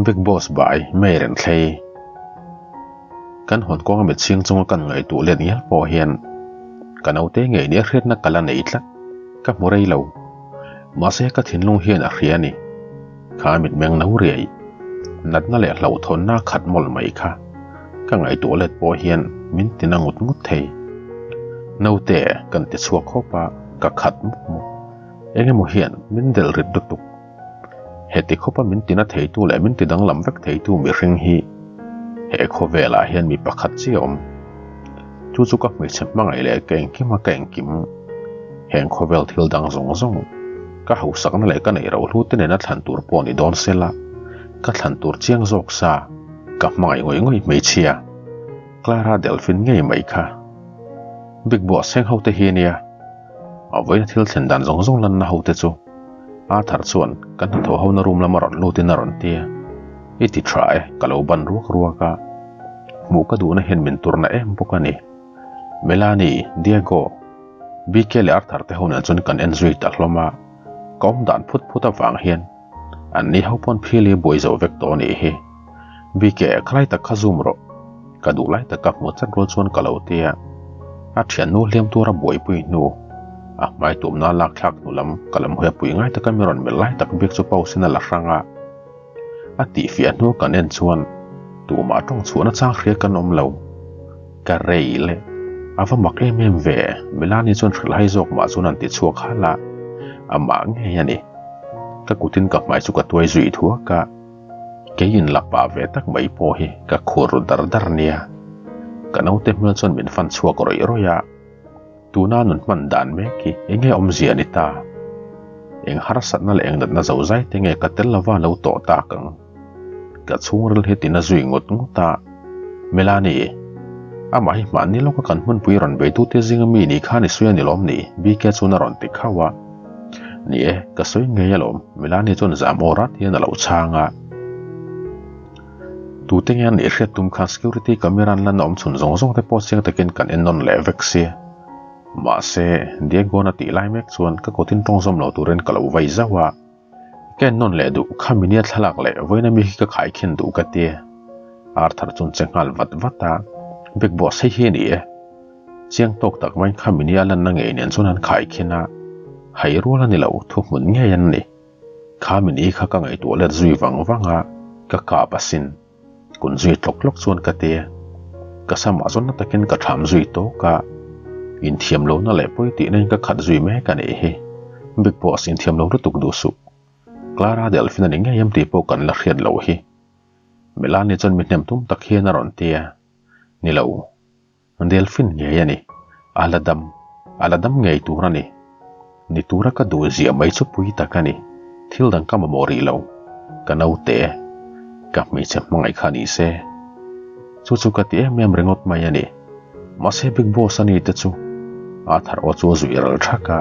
Big Boss bai mei reng thlei. Kan hawn kawnga mit chhing chunga kan ngaihtuah let ngial pawh hian ka naute ngei nia hriatna ka la nei tlat. Ka hmu rei lo. Mahse ka thinlung hian a hria a ni. Kha mitmeng no riai, natna leh hlauhthawnna khat mawlh mai kha ka ngaihtuah let pawh hian min tina ngut ngut thei. Naute kan ti chhuak khawp a, ka khat mup mup. Eng emaw hian min delh rit lutuk. Heti khawpa min tina theitu leh min tidanglam vek theitu mihring hi he khawvelah hian mi pakhat chiah a awm. Chu chu ka hmeichhe hmangaih leh ka engkim a ka engkim. Heng khawvel thil dang zawng zawng ka hausakna leh ka neih rohlu te nena thlan tur pawh ni dawn sela, ka thlan tur chiang zawk sa ka hmangaih ngawih ngawih hmeichhia Clara Delphine ngei mai kha. Big Boss heng ho te hi nia. A vawiina thil thlen dan zawng zawng lanna ho te chu Arthur chuan kan hnathawh hona room lama rawn lutin a rawn ti a, I ti tha e, ka lo ban ruak ruak a, hmuh ka duhna hian min turna em bawk a ni. Melanie, Diego, BK leh Arthur te ho nen chuan kan en zui ta hlawm a, ka awm dan phut phut avang hian an ni ho pawn phili buai zo vek tawh a nih hi. BK, khalai tak kha zoom rawh. Ka duh lai taka hmuh chat rual chuan ka lo ti a, a thiannu hliam tura buaipui hnu, a hmai tumna lak thlak hnu lam ka lam hawi a pui ngai taka mi rawn melh lai tak bik chu pause in a la hrang a. A tihfiah hnu kan en chuan tumah tawng chhuahna chang hria kan awm lo. Ka rei le, a va mak em em ve, Melanie chuan hrilhhai zawk mah chuan an ti chhuak halh a, amah ngei a ni. Ka kutin ka hmai chu ka tuai zui thuak a. Kei in la pah ve tak mai pawh hi ka khur ru dar dar nia. Ka naute hmel chuan min fan chhuak rawih rawih a, tuna nun hman dan mek hi eng nge awmzia ni ta? Eng harsatna leh eng natna zo zai te nge ka tel lova lo tawh tak ang? Ka chhungril hi tina zui ngut ngut a, Melanie, amah hi hmanni lawka kan hmunpui rawn beitute zinga mi ni khan i sawi a ni lawm ni? BK chuan a rawn ti khauh a. Ni e, ka sawi ngei alawm, Melanie chuan zam aw rat hian a lo chhang a. Tute nge an nih hriat tum khan security camera an lan awm chhun zawng zawng te pawh chiang takin kan en nawn leh vek sia. Mahse, Diego-na tih lai mek chuan ka kawtin tawng zawm lo turin ka lo vai zauh a. Ka en nawn leh duh, kha minia thlalak leh vawiina mi hi ka khai khin duh ka ti. Arthur chuan che nghal vat vat a, Big Boss hei hi a ni e. Chiang tawk tak maiin kha minia lanna ngei nen chuan an khai khin a, hai rual a ni lo, thuhmun ngei an ni. Kha mini kha ka ngaihtuah let zui vang vang a, ka kap asin. Kun zui tlawk tlawk chuan ka ti. Ka samah zawn na takin ka tham zui tawk a, inthiam lohna leh pawi tihna in ka khat zui mek a nih hi. Big Boss inthiam lo lutuk duh suh. Clara Delphine a ni ngei em tih pawh kan la hriat loh hi. Melanie chuan mi hnem tum tak hian a rawn ti a. Ni lo. Delphine ngei a ni. A la dam. A la dam ngei tur a ni. Ni tura ka duh ziah mai chu pui tak a ni. Thil dang ka mamawh rih lo. Ka naute. Ka hmeichhe hmangaih kha ni se. Chu chu ka ti em em ringawt mai a ni. Mahse Big Boss a ni te chu. Arthur aw chu a zuih ral thak a.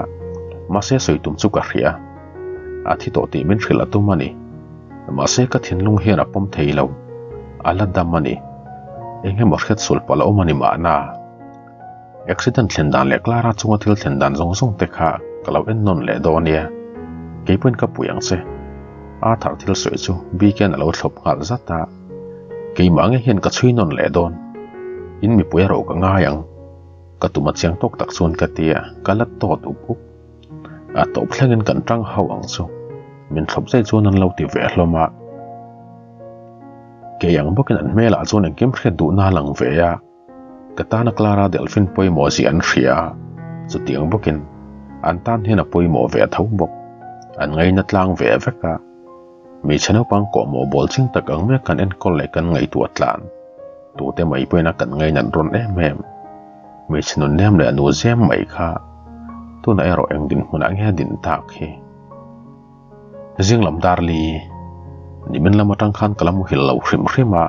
Mahse sawi tum chu ka hria. A thi tawh tih min hrilh a tum a ni. Mahse ka thinlung hian a pawm thei lo. A la dam a ni. Eng emaw hriat sul palh a awm a ni mahna. Accident thlen dan leh Clara chunga thil thlen dan zawng zawng te kha ka lo en nawn leh dawn nia. Kei pawhin ka pui ang che. Arthur thil sawi chu BK-a'n a lo thlawp nghal zat a. Keimah nge hian ka chhui nawn leh dawn. In mipui erawh ka ngai ang. Ka tum a chiang tawk tak chuan ka ti a, ka la tawt up up. A tawp thlengin kan tang hauh ang chu. Min thlawp zai chuan an lo ti ve hlawm a. Kei ang bawkin an hmelah chuan engkim hriat duhna a lang ve a. Ka tana Clara Delphine pawimawh zia an hria a, chutiang bawkin an tan hian a pawimawh ve tho bawk. An ngaina tlang ve vek a. Hmeichhe naupang kawhmawh bawl ching tak ang mek kan enkawl leh kan ngaihtuah tlan. Tute mai pawhin a kan ngainat rawn em em. Hmeichhe nun nem leh nu zem mai kha tunah erawh eng dinhmunah nge a din tak hi. Zing lam dar li, nimin lam atang khan ka la muhil lo hrim hrim a,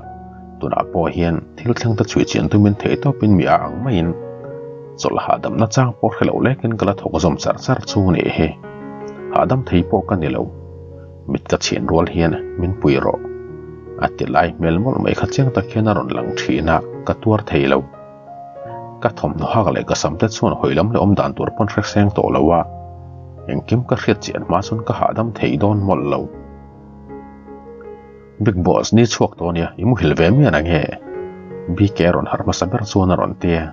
tunah pawh hian thil thleng te chhui chian tumin theihtawpin mi a ang maiin chawlh hahdamna chang pawh hre lo lekin ka la thawk zawm char char chu nih hi. Hahdam thei pawh ka ni lo. Mit ka chhin rual hian min pui rawh. A ti lai hmel mawlh mai kha chiang tak hian a rawn lang thin a, ka tuar thei lo. Ka thawmhnaw hak leh ka sam te chuan hawi lam leh awm dan tur pawn hre seng tawh lo a, engkim ka hriat chian hma chuan ka hahdam thei dawn mawlh lo. Big Boss ni chhuak tawh ania, i muhil ve mian ang he? BK a rawn harh hmasa ber chuan a rawn ti a,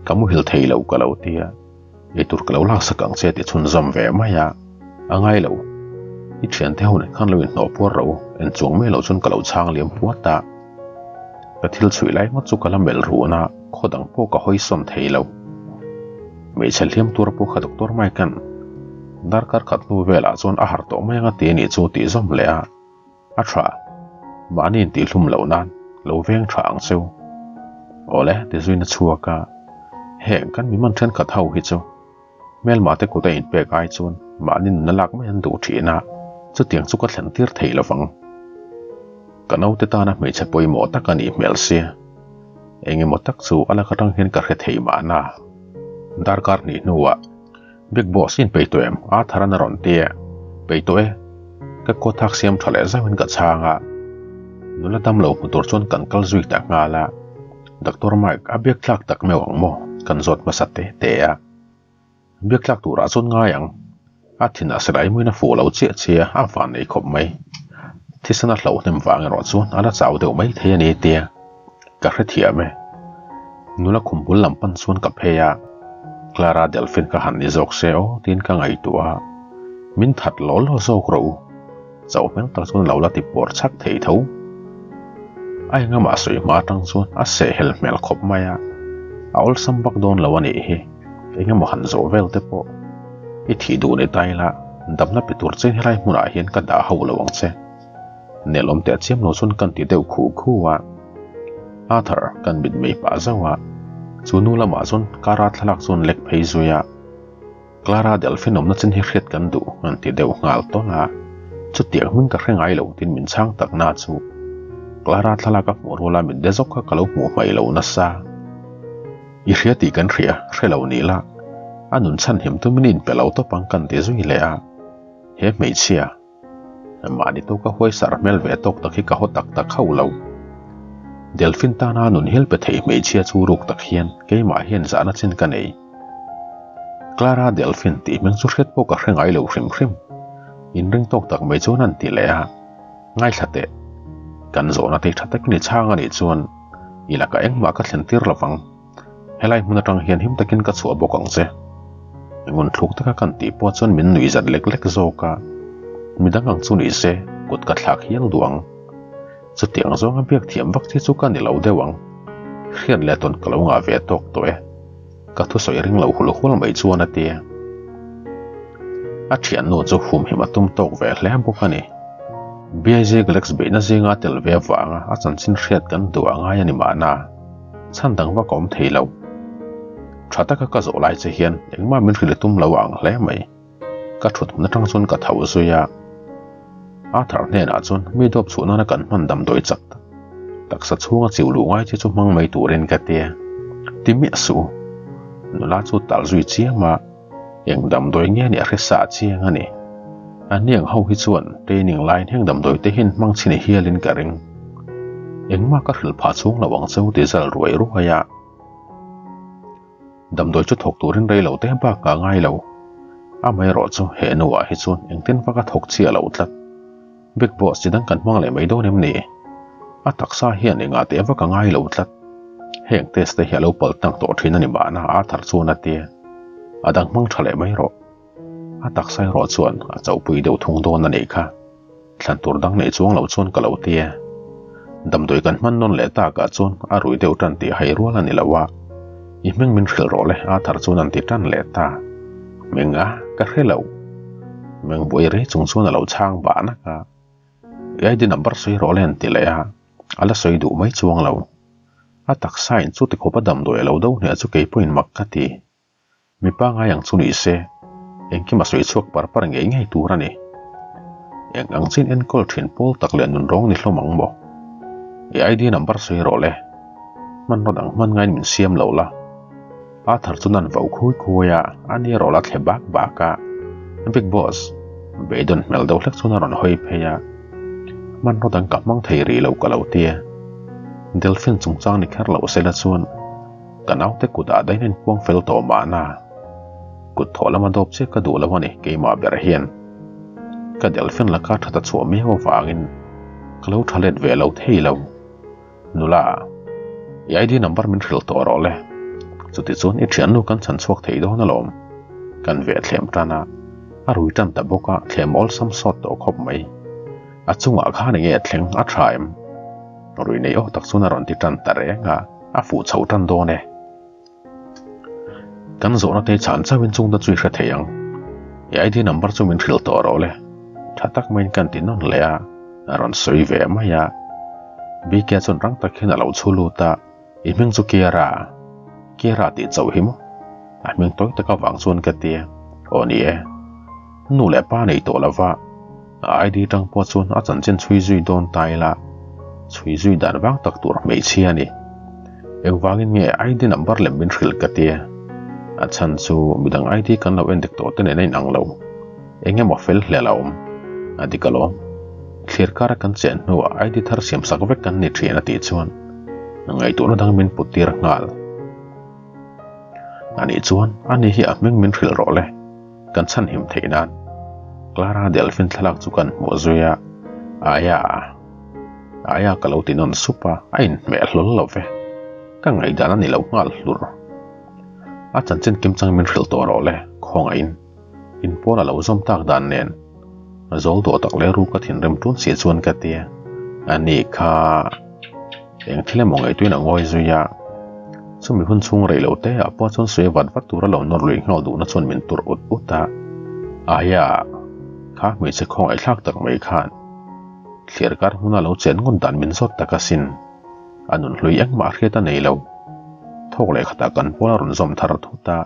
Ka muhil thei lo ka lo ti a, eitur ka lo laksak ang che ti chhunzawm ve mai a, a ngai lo. I thiante ho nen khan lo inhnawh puar ro, en chuang mai lo chuan ka lo chhang liam puat a. Ka thil chhuih lai ngawt chu ka la melh run a, khaw dang pawh ka hawi sawn thei lo. Hmeichhe hliam tur pawh kha Doctor Mike-a'n darkar khat hnu velah chuan a harh tawh mai anga ti a nih chu tih zawm leh a, a tha. Mahni intihhlum loh nan lo veng tha ang cheu. Awle ti zuina chhuak a, heng kan mi man thenkhat ho hi chu hmelma te kut a inpek ai chuan mahni nuna lak mai an duh thin a, chutiang chu ka thlen tir thei lovang. Ka naute tana hmeichhe pawimawh tak a nih hmel sia. Eng emaw tak chu a lak atang hian ka hre thei mahna. Darkar hnih hnuah Big Boss in peih tawh em? Arthur-a'n a rawn ti a. Peih tawh e. Ka kaw thak siam tha leh zauhin ka chhang a. Nula dam lo hmu tur chuan kan kal zui ta nghal a. Doctor Mike a biak tlak tak meuh ang maw? Kan zawt hmasa te te a. Biak tlak turah chuan ngai ang. A thinah silai muin a fuh lo chiah chiah a, a van nei khawp mai. Thisen a hlauh hnem vang erawh chuan a la chau deuh mai thei a ni tia ka hrethiam e. Nula khum bul lam pan chuan ka phei a, Clara Delphine ka han ni zawk se aw tiin ka ngaihtuah a, min that law law zawk rawh u. Chauh hmel tak chuan lo la ti pawr chhak thei tho. A engamaah sawi hma atang chuan a sehhel hmel khawp mai a, a awlsam vak dawn lo a nih hi. Engemaw han zawh vel te pawh i thih duh ni ta ila, damna pe tur che helai hmunah hian ka dah ho lo ang che. Nelawm teh chiam lo chuan kan ti deuh khu khu a. Arthur kan mit mei pah zauh a, chu nu lamah chuan Clara thlalak chuan lek phei zui a. Clara Delphine awmna chin hi hriat kan duh an ti deuh nghal tawn a, chutiang hming ka hre ngai lo tin min chhang tak na chu Clara thlalak a hmuh ruala mit de zawk kha ka lo hmuh hmaih lo nasa. I hria tih kan hria, hre lo ni la, a nun chhan him tumin i inpe lo tawp ang kan ti zui leh a, he hmeichhia, mahni tawka huaisar hmel ve tawk tak hi ka haw tak tak hauh lo. Delphine tana nun hil pe thei hmeichhia chu ruk tak hian keimah hian zahna chin ka nei. Clara Delphine tih hming chu hriat pawh ka hre ngai lo hrim hrim. Inring tawk tak mai chuan an ti leh a, Ngaithla teh. Kan zawhna te tha takin i chhang a nih chuan i lakah engmah ka thlen tir lovang. Helai hmun atang hian him takin ka chhuah bawk ang che. Ngun thluk taka kan tih pawh chuan min nuih zat lek lek zawk a, midang ang chu ni se kut ka thlak hial duh ang. Chutiang zawnga biak thiam vak chi chu ka ni lo deuh ang. Hriat leh tawn ka lo ngah ve tawk tawh e. Ka thusawi ring lo hul hual mai chuan a ti. A thiannu chu humhim a tum tawk ve hle bawk a ni. BIG Galax beihna zinga a tel ve avanga a chanchin hriat kan duh a ngai a ni mahna, chhan dang vak a awm thei lo. Tha taka ka zawh lai che hian engmah min hrilh tum lo a ang hle mai. Ka thut hmun atang chuan ka tho zui a. Arthur hnenah chuan mi dawp chhuah nana kan hman damdawi chak tak, taksa chhunga chiu luh ngai che chu hmang mai turin ka ti a. Ti miah suh u. Nula chu tal zui chiam a, eng damdawi nge nih a hre sa chiang a ni. A hniang ho hi chuan training laiin heng damdawi te hian hmang chhin hialin ka ring. Engmah ka hrilh phah chhung lo ang cheu ti zal ruai ruai a. Damdawi chu thawk turin rei lo te bak a ngai lo. Amaherawh chu he nuah hi chuan engtin vak a thawk chiah lo tlat. Big Boss chi dang kan hmang leh mai dawn em ni? A taksa hian engah teh vak a ngai lo tlat. Heng test te hi a lo pal tang tawh thin a ni mahna Arthur chuan a ti. A dang hmang tha leh mai rawh. A taksa erawh chuan a chauhpui deuh thung dawn a nih kha. Thlan tur dang neih chuang loh chuan ka lo ti e. Damdawi kan hman nawn leh takah chuan a rui deuh tan tih hai rual a ni lo a. I hming min hrilh rawh le Arthur chuan an ti tan leh ta. Hming a, ka hre lo. Meng buai rei chung chuan a lo chhang bah nak a. I ID number sawi rawh le an ti leh a, a la sawi duh mai chuang lo. A taksa in chuti khawp a damdawi a lo do hniah chu kei pawhin mak ka ti. Mipa ngai ang chu ni se, engkim a sawi chhuak par par ngei ngei tur a ni. Eng ang chin enkawl thin pawl tak leh nun rawng ni hlawm ang maw? I ID number sawi rawh le. Hmanraw dang hman ngaiin min siam lo la. Arthur chu nan vau khui khui a, a ni erawh la thle bak bak a. Big Boss, beidawn hmel deuh hlek chuan a rawn hawi phei a. Hmanraw dang ka hmang thei rih lo ka lo ti a. Delphine chungchang ni kher loh sela chuan Ka naute kutah dain a inpuang fel tawh mahna, kut thawh lama dawp che ka duh lo a ni keimah ber hian. Ka Delphine laka that a chhuah miau avangin. Ka lo tha let ve lo thei lo. Nula, i ID number min hrilh tawh rawh le. Chutichuan i thiannu kan chhan chhuak thei dawn alawm. Kan ve thlem tan a, a rui tan ta bawk a, thlem awlsam sawt tawh khawp mai. A chungah khan enge a thleng a tha em? Rui nei aw tak chuan a rawn ti tan ta reng a, a fuh chho tan dawn e. Kan zawhna te chhan chauhin chungte chu i hre thei ang. I ID number chu min hrilh tawh rawh le. Tha tak maiin kan ti nawn leh a, a rawn sawi ve mai a. BK chuan rang tak hian a lo chhu lut a, I hming chu Kiara. Kiara tih chauh hi maw? A hming tawi tak avang chuan ka ti a, Aw ni e. Nu leh pa nei tawh lova, a ID tang pawh chuan a chanchin chhui zui dawn ta ila, chhui zui dan vang tak tur hmeichhia a ni. Engvangin nge ID number lem min hrilh ka tia? A chhan chu midang ID kan lo en dik tawh te nen a inang lo. Eng emaw fel hlel a awm. A dik alawm. Thlir kara kan chen hnuah ID thar siam sak vek kan ni thin a tih chuan ngaihtuahna dang min put tir nghal. Anih chuan ani hi a hming min hrilh rawh le. Kan chhanhim theih nan. Clara Delphine thlalak chu kan hmuh zui a, Aya. Aia ka lo ti nawn sup a, a inhmeh hlawl lo ve. Ka ngaihdan a ni lo nghal hlur. A chanchin kim chang min hrilh tawh rawh le, khawngaihin. In pawn a lo zawm tak dan nen. Zawl duah tak leh ru ka thinrim tun si chuan ka ti a. A ni kha eng thil emaw ngaihtuin a ngawi zui a. Chumi hun chhung rei lo te ah pawh chuan sawi vat vat tura lo nawr lui nghal duhna chuan min tur ut ut a. Aia, kha hmeichhe khawngaihthlak tak mai khan. Thliar kar hmuna lo chen ngun dan min zawt tak asin. A nun hlui engmah hriat a nei lo. Thawk leh khatah kan pawl a rawn zawm thar thut a,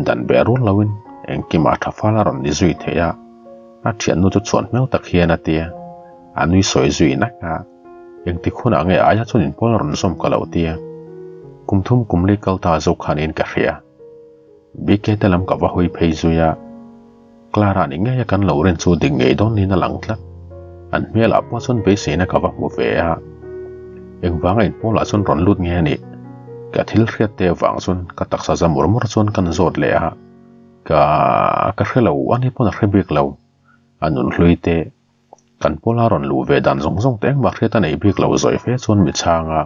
dan beh rual loin engkimah tha fal a rawn ni zui thei a. A thiannu chu chhuan hmel tak hian a ti a, a nui sawi zui nak a. Engtik hunah nge aia chuan in pawl a rawn zawm ka lo ti a. Kum thum kum li kal ta zo khanin ka hria. BK te lam ka va hawi phei zui a. Clara ni ngeia kan lo rin chu dik ngei dawn niin a lang tlat. An hmelah pawh chuan beiseina ka va hmu ve a. Engvanga in pawlah chuan rawn lut nge a nih? Ka thil hriat te avang chuan ka taksa za mur mur chuan kan zawt leh a. Ka ka hre lo, ani pawn a hre bik lo. A nun hlui te, kan pawla rawn luh ve dan zawng zawng te engmah hriat a nei bik lo zawi fe chuan mi chhang a.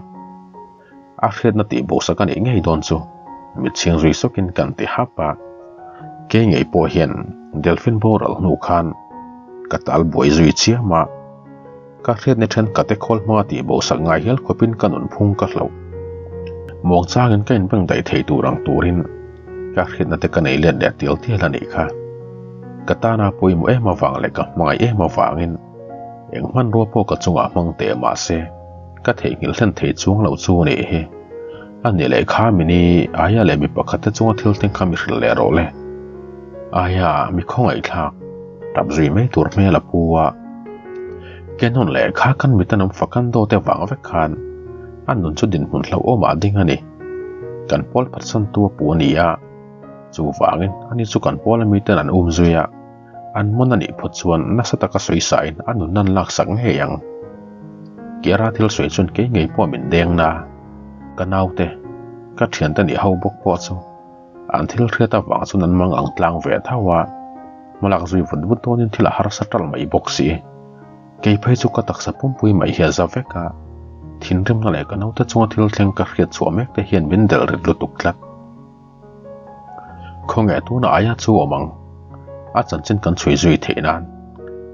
A hriatna tih bosak a nih ngei dawn chu mit chhing zui sawkin kan ti hap a. Kei ngei pawh hian Delphine boral hnu khan ka tal buai zui chiam a. Ka hriatna thenkhat te khawl hmanga tih bosak ngai hial khawpin ka nunphung ka hloh. Muang changin ka inbeng daih thei tur ang turin ka hriatna te ka nei let leh tial tial a nih kha. Ka tana pawimawh em avang leh ka hmangaih em avangin eng hmanrua pawh ka chungah hmang teh mahse ka theihnghilh hlen thei chuang lo chu a nih hi. A ni leh kha mini aia leh mi pakhat te chunga thil thleng kha mi hrilh leh rawh le. Aia mi khawngaihthlak tap zui mai tur hmel a pu a. Canon leh kha kan mit an awm fak an dawt e vang vek khan a nun chu dinhmun hlauhawmah a ding a ni. Kan pawl phatsantu a pu a ni a, chuvangin ani chu kan pawl ami ten an um zui a, an mawn a nih phawt chuan nasa taka sawi sain a nun an laksak ngei ang. Kiara thil sawi chuan kei ngei pawh min deng na, ka naute, ka thiante nih ho bawk pawh chu an thil hriat avang chuan an mang ang tlang ve tho a, hmalak zui vut vut dawnin thil a harsa tal mai bawk si. Kei phei chu ka taksa pumpui mai hi a za vek a, thinrimna leh ka naute chunga thil thleng ka hriat chhuah mek te hian min delh rit lutuk tlat. Khawnge tuna aia chu awm ang, a chanchin kan chhui zui theih nan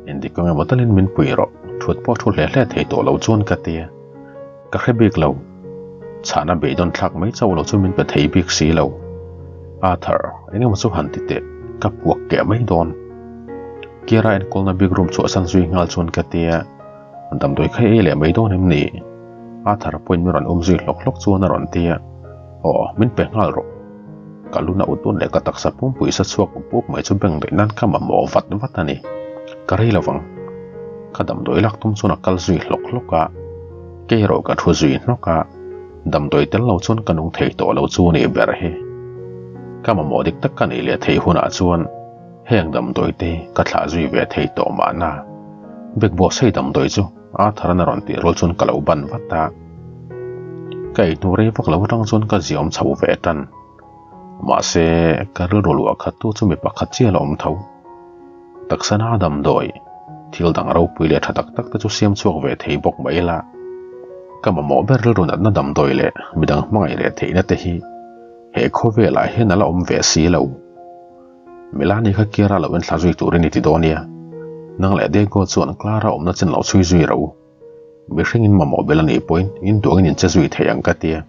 indik eng emaw talin min pui rawh, thut pawh thu hle hle thei tawh lo chuan ka ti a, ka hre bik lo. Chhana beidawn thlak mai chauh lo chu min pe thei bik si lo. Arthur, eng emaw chu han ti teh, ka puak keh mai dawn. Kiara enkawlna bik room chhuahsan zui nghal chuan ka ti a, damdawi kha ei leh mai dawn em ni? Arthur pawhin min rawn um zui hlawk hlawk chuan a rawn ti a, Aw, min pe nghal rawh. Ka luna ut ut leh ka taksa pumpui sa chhuak up up mai chu beng daih nan ka mamawh vat vat a ni. Ka rei lo vang. Ka damdawi lak tum chuan a kal zui hlawk hlawk a, kei erawh ka thu zui hnawk a, damdawi tel lo chuan ka nung thei tawh lo chu ni ber hi. Ka mamawh dik tak ka neih leh theih hunah chuan heng damdawi te ka thlah zui ve thei tawh mahna. Big Boss hei damdawi chu Arthur-a'n a rawn tih rual chuan ka lo ban vat a. Ka ei hnu rei vak lo atang chuan ka ziawm chho ve tan. Mahse, ka rilru luah khat tu chu mi pakhat chiah la awm tho. Taksana damdawi. Thil dang ropui leh tha tak tak te chu siam chhuak ve thei bawk mai ila, ka mamawh ber rilru natna damdawi leh midang hmangaih leh theihna te hi he khawvelah hian a la awm ve si lo. Melanie kha Kiara lo enthla zui turin i ti dawn nia. Nang leh Diego chuan Clara awmna chin lo chhui zui ro. Mihringin mamawh bel a nih pawhin in duangin in che zui thei ang ka tia.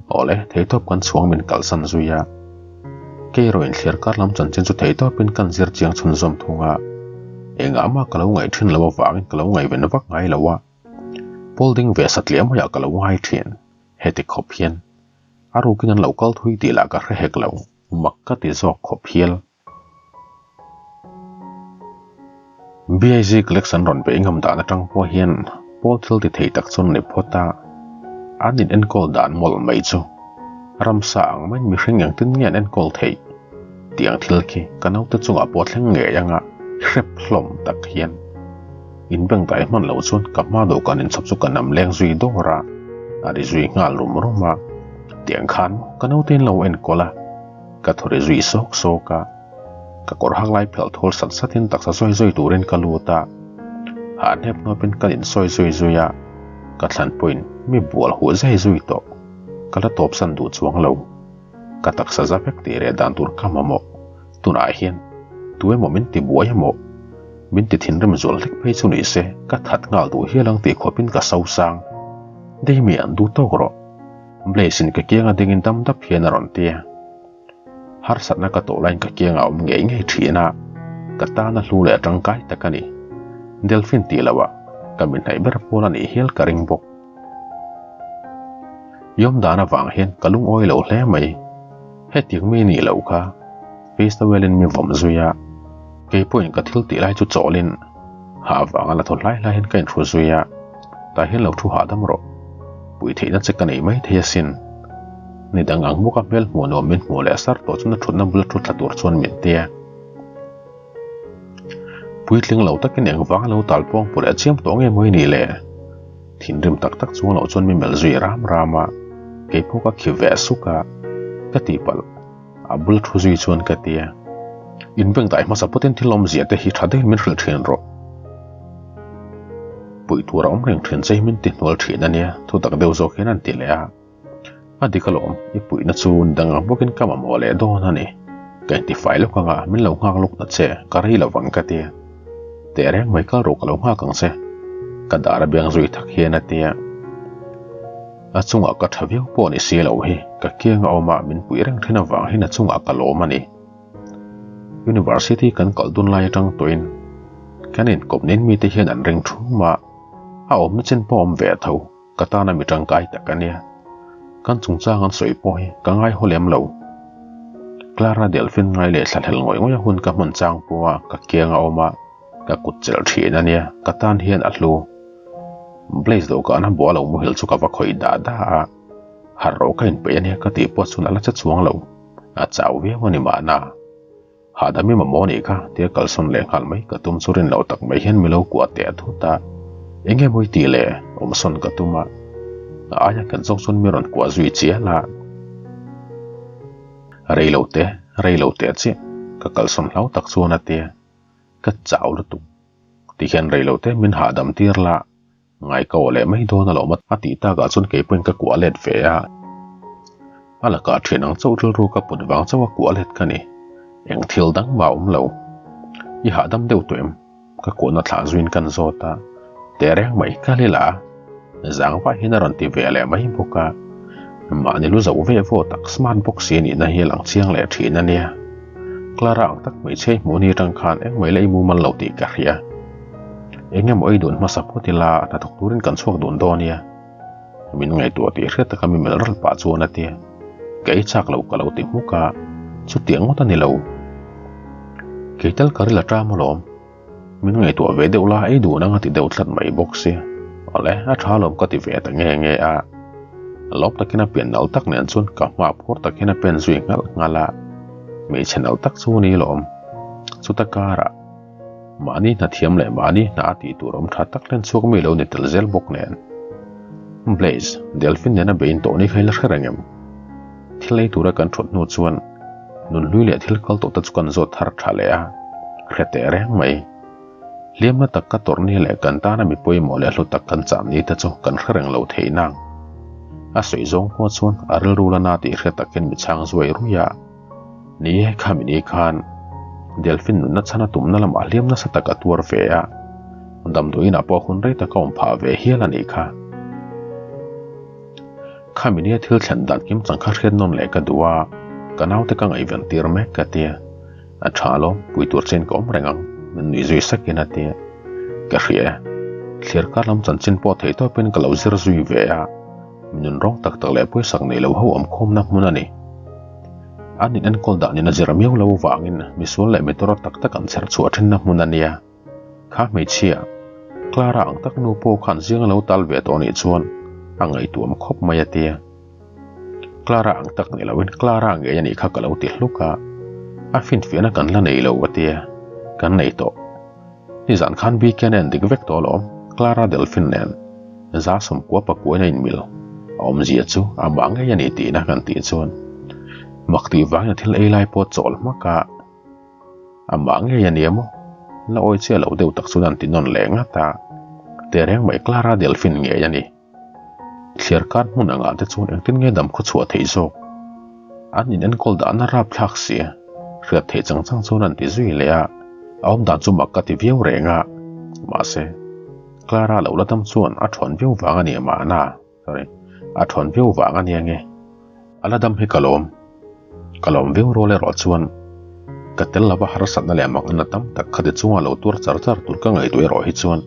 Awle, theitawp kan chhuang min kalsan zui a. Keiraw inthliar kar lam chanchin chu theitawpin kan zir chiang chhunzawm thung a. Engah mah ka lo ngaih thin lo avangin ka lo ngaihven vak ngai lo a. Pawl ding ve satliah maiah ka lo ngai thin. Heti khawp hian a rukin an lo kal thui tih lah ka hre hek lo. Mak ka ti zawk khawp hial. BIG collection rawn beih ngam dan atang pawh hian pawl thil ti thei tak chu an ni phawt a, an in enkawl dan mawlh mai chu ramsa ang maiin mihring engtin nge an enkawl theih tih ang thil khi ka naute chungah pawh thleng ngei anga hrep hlawm tak hian inbengdai hman loh chuan ka hma dawhkan inchhawp chu ka nam leng zui dawr a, a ri zui nghal rum rum a, tiang khan ka naute in lo enkawl a. Ka thaw ri zui sawk sawk a, ka kawr hak lai phelh thawl sat satin taksa zawi zawi turin ka lut a, hah hnep hnawpin ka insawi zui zui a, ka thlan pawhin mi bual huh zai zui tawh, ka la tawpsan duh chuang lo. Ka taksa za vek tih reh dan tur ka mamawh, tunah hian tu emaw min ti buai emaw, min ti thinrim zual hlek phei chu ni se ka that nghal duh hial ang tih khawpin ka sosang. Damian, duh tawk rawh. Blaise in ka kianga dingin dam dap hian a rawn ti a. Harsatna ka tawh laiin ka kianga awm ngei ngei thin a, ka tana hlu leh tangkai tak a ni. Delphine tih loh ah ka mi hnaih ber pawl a nih hial ka ring bawk. Yawm dan avang hian ka lungawi lo hle mai. Hetiang mi nih loh kha face towel in mi vawm zui a, kei pawhin ka thil tih lai chu chawlhin hah avanga la thaw hlai hlai hian ka inhru zui a, tah hian lo thu hahdam rawh. Pui theihna che ka nei mai thei asin. Ni dang ang bawka hmel hmuh nuam min hmuh leh sar tawh chuan a thutna bula thu thla tur chuan min ti a. Puitling lo takin engvang a lo tal pawng pawh leh chiam tawh nge maw i nih le? Thinrim tak tak chuang loh chuan mi melh zui ram ram a, keipawh ka khi ve suk a, ka tihpalh a bula thu zui chuan ka ti a. Inbengdai hmasa pawtin thil awmzia te hi tha deuhin min hrilh thin rawh. Puih tur a awm reng thin che hi min ti hnual thin a nia, thu tak deuh zawk hian an ti leh a. A dik alawm, i puihna chu dang ang bawkin ka mamawh leh dawn a ni. Ka intifai lawk anga min lo nghak lawk ta che, ka rei lo vang ka ti a. Teh reng mai kal rawh ka lo nghak ang che, ka dar a beng zui thak hian a ti a. A chungah ka tha viau pawh ni si lo hi, ka kiang a awm a min puih reng thin avang hian a chungah ka lawm a ni. University kan kal dun lai atang tawhin kan inkawp nen mite hian an ring thum a, a awmna chin pawh a awm ve tho, ka tana mi tangkai tak a nia. Kan chungchang an sawi pawh hi ka ngai haw lem lo. Clara Delphine ngai leh thlahlel ngawih ngawih a hun ka hman chang pawha ka kiang a awm a, ka kut chelh thin a nia, ka tan hian a hlu. Blaise dawhkana bua lo muhil chu ka va khawih dah dah a, harh rawh ka inpeih a nia ka tih pawh chuan a la che chuang lo. A chau viau a ni mahna. Hahdam i mamawh anih kha tia kalsawn leh nghal mai ka tum chu rin loh tak mai hian mi lo kuah teh a thut a. Enge mawi tih leh awmsawn ka tum a. A aia nghet zawk chuan mi rawn kuah zui chial a. Rei lo te, rei lo teh chiah ka kalsawn hlau tak chuan a tia. Ka chau lutuk. Tihian rei lo te min hahdam tir la. Ngai ka aw leh mai dawn alawm a tih takah chuan kei pawhin ka kuah let ve a. A lakah thian ang chauh rilru ka put vang chauh a kuah let ka ni. Eng thil dang mah a awm lo. I hahdam deuh tawh em? Ka kuahna thlah zuiin kan zawt a. Teh reng mai ka lila a. Zang vah hian a rawn ti ve leh mai bawk a. Mahni lu zoh ve vaw tak smart bawk si nihna hi a lang chiang leh thin a nia. Clara ang tak hmeichhe i hmuh ni atang khan engmah ila i mumal lo tih ka hria. Eng emaw ei dun hmasa phawt ila hnathawk turin kan chhuak dun dawn nia. Min ngaihtuah tih hriat taka mi melh ral pah chuan a ti a. Ka ei chak lo ka lo ti hmuk a, chutiang ngawt a ni lo. Kei tal ka ril a ṭam alawm. Min ngaihtuah ve deuh la ei dun anga ti deuh tlat mai bawk si. Awle, a ṭha alawm ka ti ve ta nge nge a. Lawm takin a pian nalh tak nen chuan ka hma phur tak hian a pen zui nghalh nghalh a. Hmeichhe nalh tak chu a ni lawm. Chuta karah. Mahni hna thiam leh mahni hna a tih tur awm tha tak hlen chhuak mi lo ni tel zel bawk nen. Blaise, Delphine nena bein tawh ni kha i la hre reng em? Thil ei tura kan thawt hnu chuan nunhlui leh thil kal tawh te chu kan zawt thar tha leh a, hre teh reng mai. Hliamna tak ka tawrh ni leh kan tana mi pawimawh leh hlu tak kan chah ni te chu kan hre reng lo thei nang. A sawi zawng pawh chuan a rilru la na tih hre takin mi chhang zuai rui a. Ni e, khami ni khan Delphine nunna chhan a tumna lamah hliam nasa tak a tuar ve a, damdawiinah pawh hun rei tak a awm phah ve hial a nih kha. Khami nia thil thlen dan kim chang kha hriat nawn leh ka duh a, ka naute ka ngaihven tir mek ka tia. A tha alawm, pui tur chian ka awm reng ang, min nuih zui sakin a tia. Ka hria e, thlir kar lam chanchin pawh theih tawpin ka lo zir zui ve a, mi nun rawng tak tak leh pawisak nei lo ho awm khawmna hmun a ni. An in enkawl danin a zir miau lo vangin misual leh mi tawrh tak tak an chher chhuah thinna hmun a nia. Kha hmeichhia, Clara ang tak nu pawh khan zing a lo tal ve tawh nih chuan a ngaihtuam khawp mai a tia. Clara ang tak ni loin Clara ngei a nih kha ka lo ti hluk a, a finfiahna kan la nei lo a tia, kan nei tawh. Nizan khan BK a en dik vek tawh alawm, Clara Delphine nen za 90 pakuain a inmil. A awmzia chu amah ngei a ni tihna kan tih chuan mak tih vangin a thil ei lai pawh chawl hmak a. Amah ngei a nia maw? La awi chiah loh deuh tak chuan an ti nawn leh ngat a, Tehreng mai Clara Delphine ngei a ni. Thliar kar hmun angah te chuan engtin nge dam khaw chhuah theih zawk? An in enkawl dahna rapthlak si a, hriat theih chang chang chuan an ti zui leh a, a awm dan chu mak ka ti viau reng a, mahse, Clara lo la dam chuan a thawn viau vang a nia mahna, sorry, a thawn viau vang a nia nge? A la dam hi ka lawm. Ka lawm viau rual erawh chuan ka tel lova harsatna leh makna tam tak khati chunga lo tuar char char tur ka ngaihtuah erawh hi chuan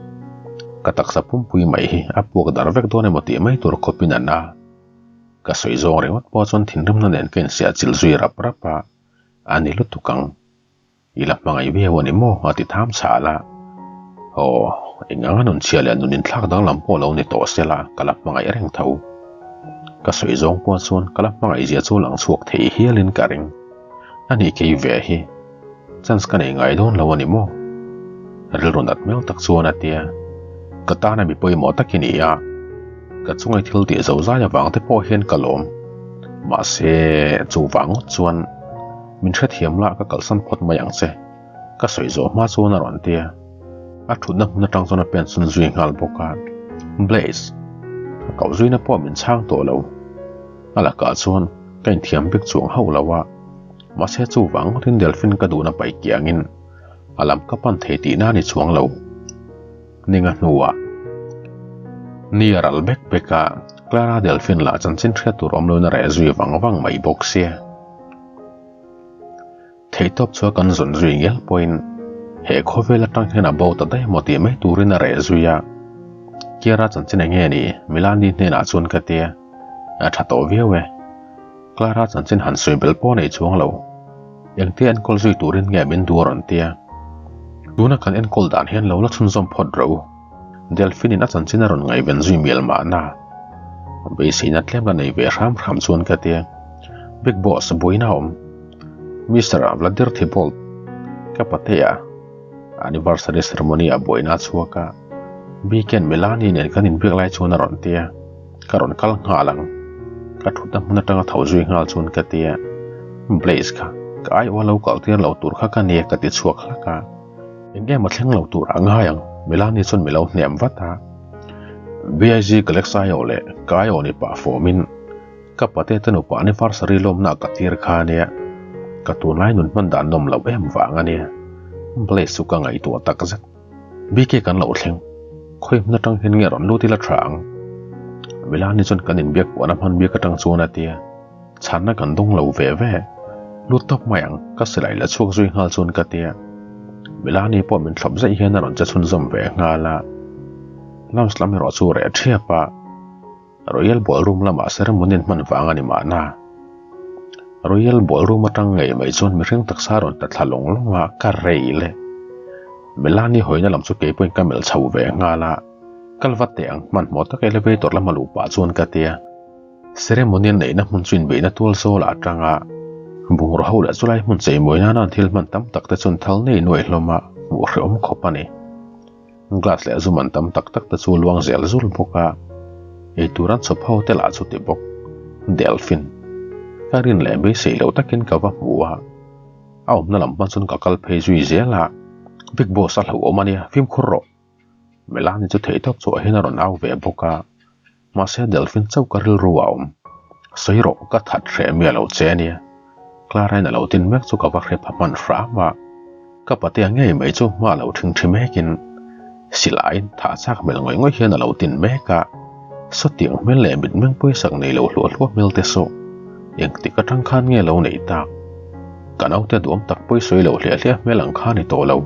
ka taksa pumpui mai hi a puak dar vek dawn emaw tih mai tur khawpin a na. Ka sawi zawng ringawt pawh chuan thinrimna nen ka insiah chilh zui rap rap a, a ni lutuk ang. I la hmangaih viau a ni maw? a ti tham chhal a. Aw, eng anga nun chhia leh nun inthlak danglam pawh lo ni tawh se la, ka la hmangaih reng tho. Ka sawi zawng pawh chuan ka la hmangaih zia chu lang chhuak thei hialin ka ring. A nih kei ve hi, chance ka nei ngai dawn lo a ni maw? Rilru nat hmel tak chuan a tia. Ka tana mi pawimawh tak i ni a, ka chungai thil tih zo zai avang te pawh hian ka lawm. Mahse, chuvang ngawt chuan. Min hrethiam la ka kalsan phawt mai ang che. Ka sawi zawh hma chuan a rawn ti a. A thutna hmun atang chuan a pen chun zui nghal bawk a. Blaise, ka koh zuina pawh min chhang tawh lo. A lakah chuan ka inthiam bik chuang hauh lo a. Mahse chuvang ngawtin Delphine ka duhna paih kiangin a lam ka pan thei tihna a ni chuang lo. Ninga hnuah ni a ral bek bek a, Clara Delphine lah chanchin hriat tur awm loin a reh zui vang vang mai bawk sia. Theihtawp chu a kan zawn zui ngial pawhin he khawvel atang hian a bo ta daih maw tih mai turin a reh zui a. Kiara chanchin eng nge ni? Milani hnenah chuan ka tia. A tha tawh viau e. Clara chanchin han sawi bel pawh a nei chuang lo. Engtia enkawl zui turin nge min duh a rawn tia. Tuna kan enkawl dan hian lo la chhunzawm phawt rawh u. Delphine in a chanchin a rawn ngaihven zui mial mahna. Beiseina tlem la nei ve hram hram chuan ka tia. Big Boss buaina a awm. Mister Vladir Thibault ka patea anniversary ceremony ah buaina a chhuak a. Biken Melanie nen kan inbiak lai chuan a rawn tia. Ka rawn kal nghal ang. Ka thutna hmun atanga tho zui nghal chuan ka tia. Blaise kha ka aiawh lo kal tir lo tur kha ka nia ka ti chhuak hlak a. Eng emaw thleng lo tur a ngai ang, Melanie chuan mi lo hnem vat a. BIG Galaxy aiawh leh ka aiawh ni pah fawmin ka pate te nupa anniversary lawmna ka tir kha ania. Ka tunlai nun hman dan nawm loh em vang ania. Blaise chu ka ngaihtuah takzet. BK kan lo thleng. Khawi hmun atang hian nge rawn lut ila tha ang? Milani chuan kan inbiak puahna hman biak atang chuan a tia. Chhanna kan dawng lo ve ve. Lut tawp mai ang, ka silai la chhuak zui nghal chuan ka tia. Milani pawh min thlawp zaih hian a rawn che chhunzawm ve nghal a. Lounge lam erawh chu reh thiap a. Royal Ballroom lamah ceremony an hman vang a ni mahna. Royal Ballroom atang ngei mai chuan mihring taksa rawn ta thla lawng lawng a, ka rei le. Melanie hawina lam chu keipawhin ka melh chho ve nghal a, kal vat teh ang hmanhmawh tak elevator lama luh pah chuan ka ti a. Ceremony an neihna hmun chu inbeihna tual zawl ah atang a, bungraw ho leh chulai hmun cheimawi nana an thil hman tam tak te chuan thal nei nuaih hlawm a, hmuh hrehawm khawp a ni. Glass leh zum an tam tak tak te chu luang zel zul bawk a, eitur an chhawp ho te lah chu ti bawk. Delphine. Ka rin leh beisei loh takin ka va hmu a, a awmna lam hma chuan ka kal phei zui zel a. Big Boss a hlauhawm a nia, fimkhur rawh. Melanie chu theihtawp chhuah hian a rawn au ve bawk a, mahse Delphine chauh ka rilru a awm. Sawi rawh, ka that hreh miah lo che a nia. Clara-in a lo tin mek chu ka va hre pha hman hram a, ka patea ngei mai chu hma lo thingthi mekin silaiin thah chak hmel ngawih ngawih hian a lo tin mek a, sawtiang hmel leh mitmeng pawisak nei lo hluah hluah hmel te saw engtik atang khan nge lo neih tak? Ka naute duam tak pawisawi lo hliah hliah hmel ang kha ni tawh lo.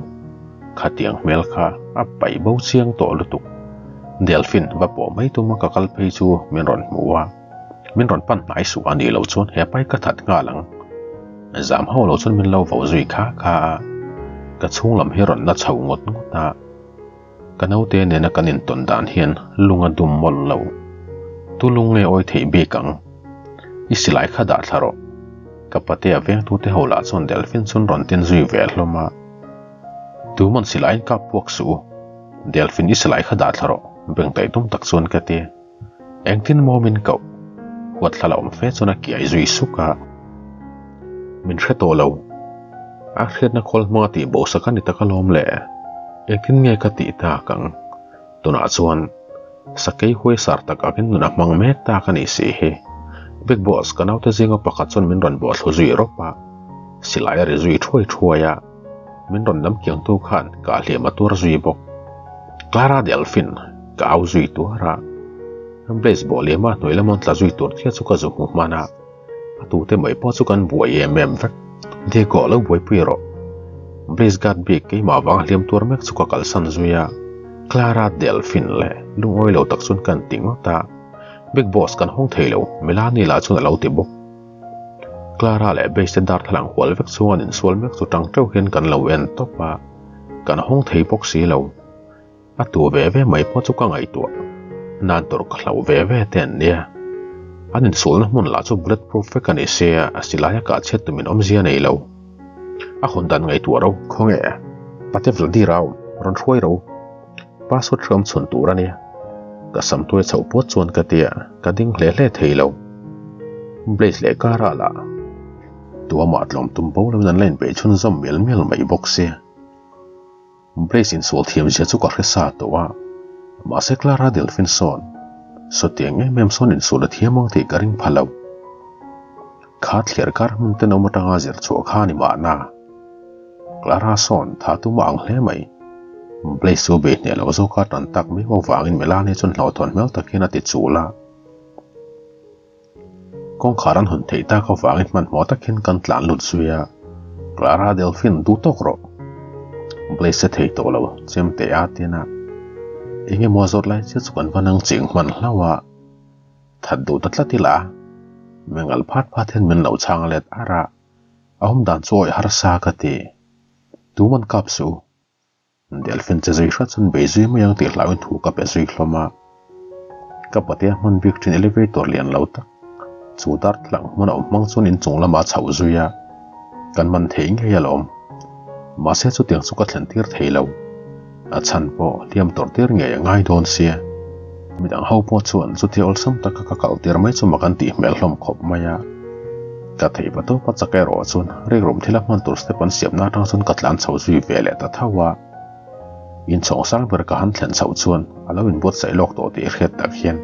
Khatiang hmel kha a paih bo chiang tawh lutuk. Delphine va pawh mai tuma ka kal phei chu min rawn hmu a. Min rawn pan hnai suh a nih loh chuan he pai ka that nghal ang. Zam ho lo chuan min lo vo zui kha kha a, ka chhung lam hi rawn la chho ngawt ngawt a. Ka naute nena kan intawn dan hian lung a dum mawlh lo. Tu lung nge awi theih bik ang? I silai kha dah thla rawh. Ka patea vengtute ho lah chuan Delphine chun rawn tin zui ve hlawm a. Tuman silaiin kap puak suh u. Delphine i silai kha dah thla rawh, bengtaih tum tak chuan ka ti. Engtin maw min koh? Huatthla la awm fe chuan a kiai zui suk a. Min hre tawh lo. A hriatna khawl hmanga tih bo sak a ni tak alawm le. Engtin nge ka tih tak ang? Tunah chuan sakei huai sar tak angin nun a hmang mek tak a nih si hi. Big Boss, ka naute zinga pakhat chuan min rawn bawhthlu zui rawp a. Silai a ri zui thuai thuai a. Min rawn lam kiangtu khan ka hliam a tuar zui bawk. Clara Delphine, ka au zui tuar a. Blaise bawh liama hnuai lama an tla zui tur chiah chu ka zu hmu hman a. A tute mai pawh chu kan buai em em vek. Diego, lo buaipui rawh. Blaise guard bik keimah vanga hliam tuar mek chu ka kalsan zui a. Clara Delphine leh lungawi lo tak chuan kan ti ngawt a. Big Boss kan hawng thei lo, Melanie lah chuan a lo ti bawk. Clara leh Base te darthlalang hual vek chhung an insual mek chu tang teuh hian kan lo en tawp a, kan hawng thei bawk si lo. A tu ve ve mai pawh chu ka ngaihtuah nan tur ka hlauh ve ve te an nia. An insualna hmun lah chu bullet proof vek a ni sia, a silaia kah chhiat tumin awmzia nei lo. A hawn dan ngaihtuah ro khawnge Pate Vladimir a awm rawn hruai ro. Password hreawm chhun tur a nia. Ka sam tuai chhoh puat chuan ka tia, ka ding hle hle thei lo. Blaise leh Cara lah tuamah tlawm tum bo loin an la inbeih chhunzawm mial mial mai bawk sia. Blaise insual thiam zia chu ka hre sa tawh a, mahse Clara Delphine sawn sawtiang em em sawn insual a thiam ang tih ka ring pha lo. Kha thliar kar hmun tenawm atanga zir chhuah kha a ni mahna. Clara sawn tha tum a ang hle mai. Blaise chu bei hneh loh zawka tan tak miau avangin Melanie chuan hlauhthawn hmel tak hian a ti chul a. Kawngkhar an hawn theih tak avangin hmanhmawh tak hian kan tlan lut zui a, Clara Delphine duh tawk rawh. Blaise a thei tawh lo, chemte a tin a. Eng emaw a zawt lai chiah chu kan va nang ching hman hlauh a. That duh ta tlat ila, mengal phat phat hian min lo chhang let ar a, a awm dan chu awih harsa ka ti. Tuman kap suh. Delphine che zui hrat chuan bei zui mai ang tih hlauhin thu ka pe zui hlawm a. Ka patea hman bik thin elevator lian lo tak chu darthlalang hmun a awm hmang chuan inchung lamah a chhoh zui a, kan man thei ngei alawm. Mahse chutiang chu ka thlen tir thei lo. A chhan pawh hliam tawrh tir ngei a ngai dawn sia. Midang ho pawh chuan chutia awlsam taka ka kal tir mai chu mak an tih hmel hlawm khawp mai a. Ka thei va tawp a chak erawh chuan rikrum thila hman tur step an siamna atang chuan ka tlan chho zui ve leh ta tho a. Inchhawng sang ber ka han thlen chhoh chuan a lo inbuatsaih lawk tawh tih hriat tak hian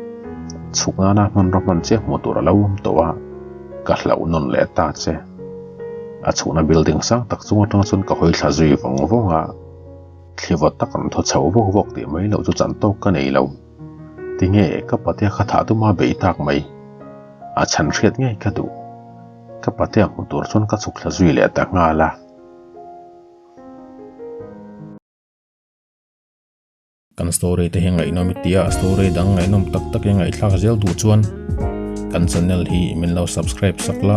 chhuk nana hmanraw hman chiah hmuh tur a lo awm tawh a, ka hlauh nawn leh ta che. A chhukna building sang tak chung atang chuan ka hawi thla zui vawng vawng a. Thli vawt tak rawn thaw chho vawk vawk tih mai loh chu chan tawk ka nei lo. Tinge ka patea kha thah tuma bei tak mai? A chhan hriat ngei ka duh. Ka patea hmu tur chuan ka chhuk thla zui leh ta nghal a. Kan story te hi ngaihnawm i tia, story dang ngaihnawm tak tak i ngaihthlak zel duh chuan kan channel hi min lo subscribe sak la,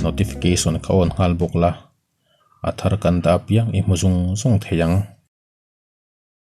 notification kha on nghal bawk la. A thar kan dah apiang i hmu zung zung thei ang.